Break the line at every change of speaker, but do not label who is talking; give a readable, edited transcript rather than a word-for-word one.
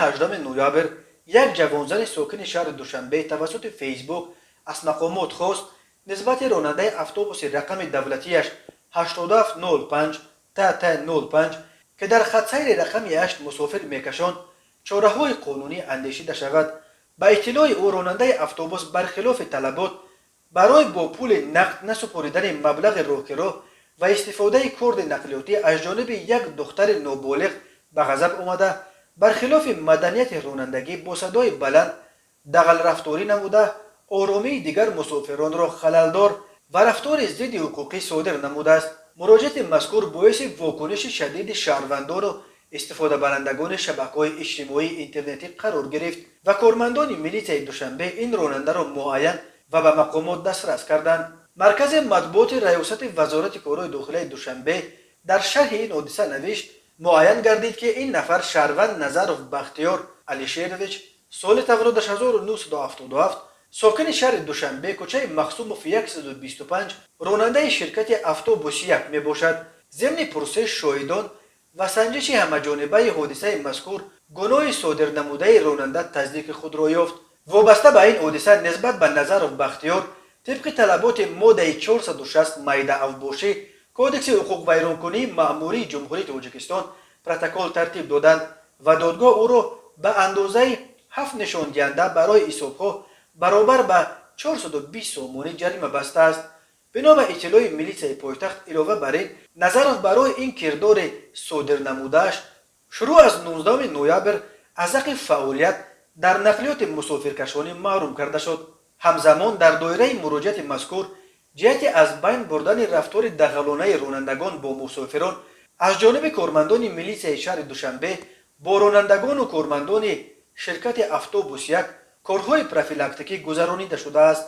18 ноябр як ҷавонзани сокини шаҳри Душанбе тавассути Фейсбук аз мақомот хост, нисбати ронандаи автобуси рақами давлатияш 8705 ТТ05, ки дар хатсайри рақами 8 мусофир мекашонд, чораҳои қонунӣ андешида шавад. Ба иттилои ӯ, ронандаи автобус бархилофи талабот барои бо пули нақд насупоридани маблағи роҳкиро ва истифодаи корди нақлиётӣ аз ҷониби як духтари ноболиғ ба ғазаб омада, бархилофи маданияти ронандагӣ бо садои баланд дағалрафторӣ намуда, оромии дигар мусофиронро халалдор ва рафтори зидди ҳуқуқӣ содир намудааст. Муроҷиати мазкур боиси вокуниши шадиди шаҳрвандону истифодабарандагони шабакаҳои иҷтимоии интернетӣ қарор гирифт ва кормандони милитсияи Душанбе ин ронандаро муайян ва ба мақомот дастрас карданд. Маркази матбуоти Раёсати Вазорати корҳои дохилаи Душанбе дар шарҳи ин ҳодиса навишт: муайян гардид, ки ин нафар шаҳрванд Назаров Бахтиёр Алишерович, соли таваллудаш 1977, сокини шаҳри Душанбе, кӯчаи Махсумов, 125, ронандаи ширкати «Автобуси як» мебошад. Зимни пурсиш шоҳидон ва санҷиши ҳамаҷонибаи ҳодисаи мазкур гуноҳи содирнамудаи ронанда тасдиқи худро ёфт. Вобаста ба ин ҳодиса нисбат ба Назаров Бахтиёр тибқи талаботи моддаи 460 майда авбошӣ Кодекси ҳуқуқвайронкунии маъмурии Ҷумҳурии Тоҷикистон протокол тартиб доданд ва додгоҳ ӯро ба андозаи ҳафт нишондиҳанда барои ҳисобҳо баробар ба 420 сомонӣ ҷарима бастааст. Бино ба иттилои милитсияи пойтахт, илова бар ин, Назаров барои ин кирдори содирнамудааш шурӯъ аз 19 ноябр аз ҳаққи фаъолият дар нақлиёти мусофиркашонӣ маҳрум карда шуд. Ҳамзамон, дар доираи муроҷиати мазкур, ҷиҳати аз байн бурдани рафтори дағалонаи ронандагон бо мусофирон аз ҷониби кормандони милитсияи шаҳри Душанбе бо ронандагону кормандони ширкати «Автобус як» корҳои профилактикӣ гузаронида шудааст.